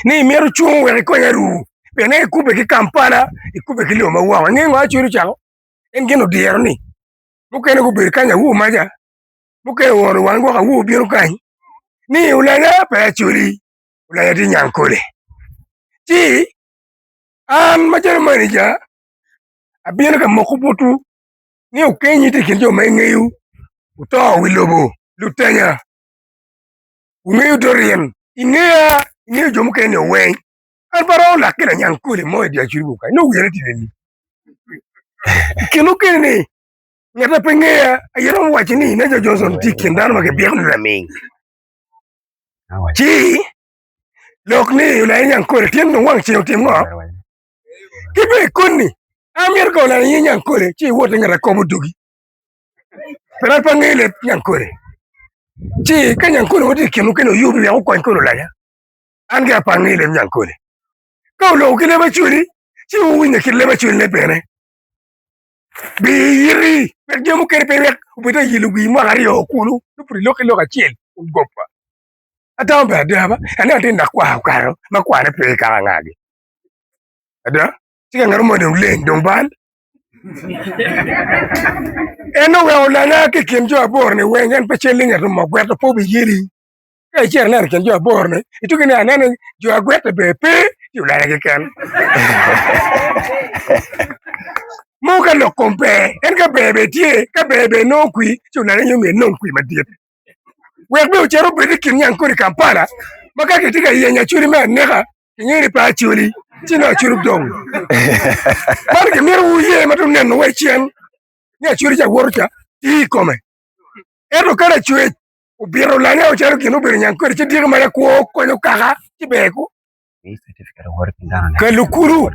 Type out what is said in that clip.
Ni imito cung wek ikony aru pien en ikubbe ki Kampala, ikubbe ki lobo ma woko. Inge ngo Acholi ocako? En gin odyero ni mukene gubedo kany awu maca, mukene owono wang gwok awu obino kany ni Olanya pe Acholi, Olanya tye Nyangkole. Ci an macalo manija abino ka moko botwu ni okenyi tye i kin jo ma ingeyo oto wi lobo lutenya wungeyo Dorian ingeya ingeyo jo mukene ni oweng an pe aromo lak ki lanyangkole mo i dye Acholi kany nongo wiyane tye nini i kin mukene ni ngat ma pe ngeya aye romo waco ni Major Johnson tye i kin dano ma kibyeko ni laming ci lok ni olany nyangkole tyen dong wang ceng otim ngo ki bene koni an myero ka olany iye nyangkole ci iwot i nget akobo dogi pien an pe angeyo leb nyangkole ci ka nyangkole mo tye i kin mukene oyubi wek okony kodi olanya an gira pe angeyo leb nyangkole ka oloko ki leb acoli ci wuwinyo kit leb acoline bene biyiti wek jo mukene pe wek obed ayelo wii mwaka aryo kulu nongo pud ilok ki lok acel goba Atamo bene ada ba, aneno atin dok kwar okato ma kwane pe kaka angagi. Ada, ci ka ngat mo dong leng dong bal. En oweko olanya ki i kin jo aboro-ni weng, en pe cel ni ngat mo ogweto pe obiyeli. Ka icito ineno i kin jo aboro-ni, itugi ni aneno ni jo agwete bene pe, ci olanya keken. Mo ka lok kom ber, en ka ber bene tye, ka ber bene nongo kwi, ci olanya nyo myero enong kwi madit. Wek bene ocit obed i kin nyang kodi Kampala ma ka kitye ka yenyo acholi me aneka kingeyo ni pe acholi ci nongo acholi odong. Man gimito wuye ma dong neno wa icen ni acholi ca woto ca tye i kome. Ento ka lacwec obito olanya calo gin obedo nyang kodi ci diki ma lakwo konyo kaka ci ber ku. Ka lukulu.